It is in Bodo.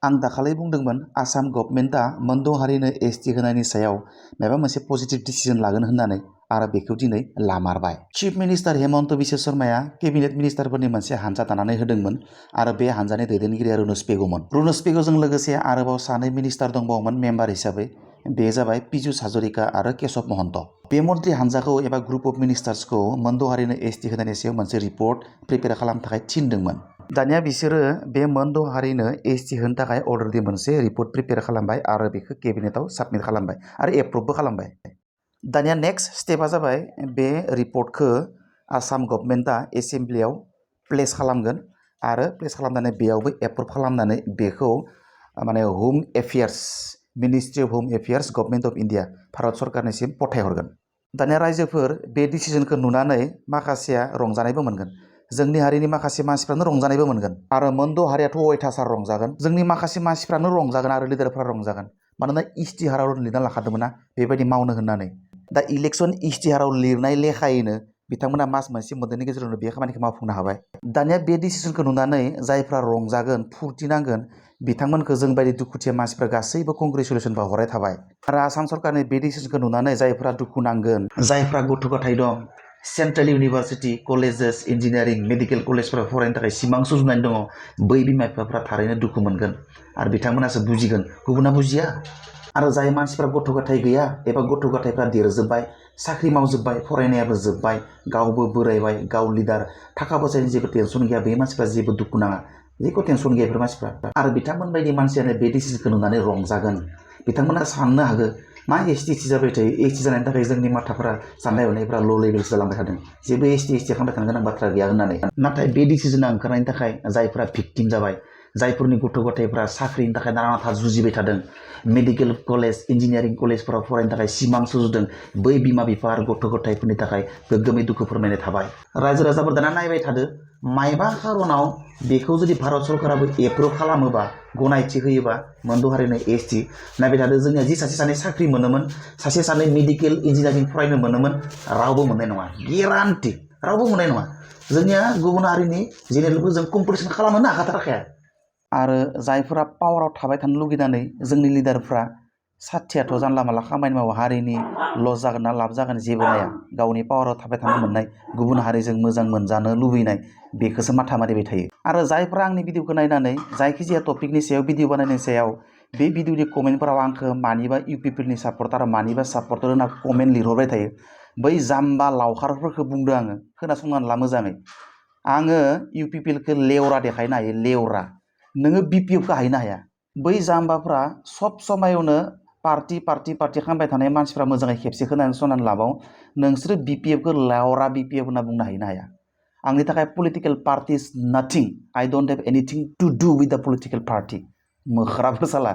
आं दाखालि बुंदोंमोन आसाम गभर्नमेन्टआ मोनद' हारिनो एसटि होनायनि सायाव माबा मोनसे पजिटिभ डिसिजन लागोन होननानै आरो बेखौ दिनै लामारबाय। चिफ मिनिस्टार हेमन्त बिश्व शर्माया केबिनेट मिनिस्टारफोरनि मोनसे हानजा दानानै होदोंमोन आरो बे हानजानि दैदेनगिरिया रुनुस पेगुमोन। रुनुस पेगुजों लोगोसे आरोबाव सानै मिनिस्टार दंबावोमोन मेम्बार हिसाबै। बे जाबाय पीयूष हाजरिका आरो केशव महन्त। बे मन्त्रि हानजाखौ एबा ग्रुप अफ मिनिस्टार्सखौ मोनद' हारिनो एसटि होनायनि सायाव मोनसे रिपर्ट प्रिपेयार खालामनो थाखाय थिनदोंमोन। दानिया बिसोरो बे मोनद' हारिनो एसटि होनो थाखाय अलरेडि मोनसे रिपर्ट प्रिपेयार खालामबाय आरो बेखौ केबिनेटआव साबमिट खालामबाय आरो एप्रुभबो खालामबाय। दानिया नेक्स्ट स्टेपा जाबाय बे रिपर्टखौ आसाम गभर्नमेन्टआ एसेमब्लियाव प्लेस खालामगोन आरो प्लेस खालामनानै बेयावबो एप्रुभ खालामनानै बेखौ माने home affairs ministry of home affairs government of India Bharat सरकारनिसिम पठायहरगोन। दानिया रायजोफोर बे डिसिजनखौ नुनानै माखासेया रंजानायबो मोनगोन। जोंनि हारिनि माखासे मानसिफ्रानो रंजानायबो मोनगोन आरो मोनद' हारियाथ' अयथासार रंजागोन। जोंनि माखासे मानसिफ्रानो रंजागोन आरो लिडारफ्रा रंजागोन। मानोना इस्तिहाराव लिरना लाखादोंमोन ना बेबायदि मावनो होननानै। दा इलेक्सन इस्तिहाराव लिरनाय लेखायैनो बिथांमोना मास मोनसे मोननैनि गेजेरावनो बे खामानिखौ मावफुंनो हाबाय। दानिया बे डिसिजनखौ नुनानै जायफ्रा रंजागोन फुरथि नांगोन बिथांमोनखौ जों बायदि दुखुथिया मानसिफ्रा गासैबो कंग्रेचुलेसन बावहरनाय थाबाय। आरो आसाम सरकारनि बे डिसिजनखौ नुनानै जायफ्रा दुखु नांगोन जायफ्रा गथ' गथाय दं central university colleges engineering medical कलेजफोराव फरायनो थाखाय सिमां सुजुनानै दङ बै बिमा बिफाफ्रा थारैनो दुखु मोनगोन आरो बिथांमोनासो बुजिगोन गुबुना बुजिया। आरो जाय मानसिफ्रा गथ' गथाय गैया एबा गथ' गथायफ्रा देरजोब्बाय साख्रि मावजोब्बाय फरायनायाबो जोब्बाय गावबो बोरायबाय गाव लिडार थाखा फैसानि जेबो टेनसन गैया बे मानसिफ्रा जेबो दुखु नाङा जेबो टेनसन गैया बेफोर मानसिफ्रा। आरो बिथांमोन बायदि मानसियानो बे डिसिजनखौ नुनानै रंजागोन। बिथांमोना साननो हागौ मा एसटि जाबाय थायो एसटि जानायनि थाखाय जोंनि माथाफोरा साननाय हनायफ्रा ल' लेभेलसो जालांबाय थादों जेबो एसटि खालामबाय थानो गोनां बाथ्रा गैया होननानै। नाथाय बे डिसिजना ओंखारनायनि थाखाय जायफ्रा भिक्टिम जाबाय जायफोरनि गथ' गथायफ्रा साख्रिनि थाखाय नारा नाथा जुजिबाय थादों मेडिकेल कलेज इन्जिनियारिं कलेजफोराव फरायनो थाखाय सिमां सुजुदों बै बिमा बिफा आरो गथ' गथायफोरनि थाखाय गोग्गोमै दुखु फोरमायनाय थाबाय। रायजो राजाफोर दाना नायबाय थादो मायबा खारनाव बेखौ जुदि भारत सरकाराबो एप्रुभ खालामोबा गनायथि होयोबा मोनद' हारिनो एसटि नायबाय थादो जोंनिया जि सासे सानै साख्रि मोनोमोन सासे सानै मेडिकेल इन्जिनियारिं फरायनो मोनोमोन रावबो मोननाय नङा गेरान्टि रावबो मोननाय नङा। जोंनिया गुबुन हारिनि जेनेरेलखौ जों कम्पिटिसन खालामनो हाखाथाराखाया। आरो जायफोरा पावाराव थाबाय थानो लुगैनानै जोंनि लिडारफ्रा साथियाथ' जानला मानला खामानि मावो हारिनि लस जागोन ना लाब जागोन जेबो नाया गावनि पावाराव थाबाय थानो मोननाय गुबुन हारिजों मोजां मोनजानो लुबैनाय बेखौसो माथा मारिबाय थायो। आरो जायफ्रा आंनि भिडिअखौ नायनानै जायखिजाया टपिकनि सायाव भिडिअ बानायनायनि सायाव बे भिडिअनि कमेन्टफोराव आंखौ मानिबा इउपिपिएलनि सापर्टार मानिबा सापर्टार होनना कमेन्ट लिरहरबाय थायो बै जाम्बा लावखारफोरखौ बुंदों आङो खोनासंनानै ला मोजाङै। आङो इउपिपिएलखौ लेवरा देखायनो हायो लेवरा नोङो बिपिएफखौ हायनो हाया। बै जाम्बाफ्रा सब समायावनो पार्टि खालामबाय थानाय मानसिफ्रा मोजाङै खेबसे खोनासंनानै लाबाव नोंसोरो बिपिएफखौ लेवरा बिपिएफ होनना बुंनो हायो ना हाया। आंनि थाखाय political party is nothing I don't have anything to do with the political party मोख्राफोर साला।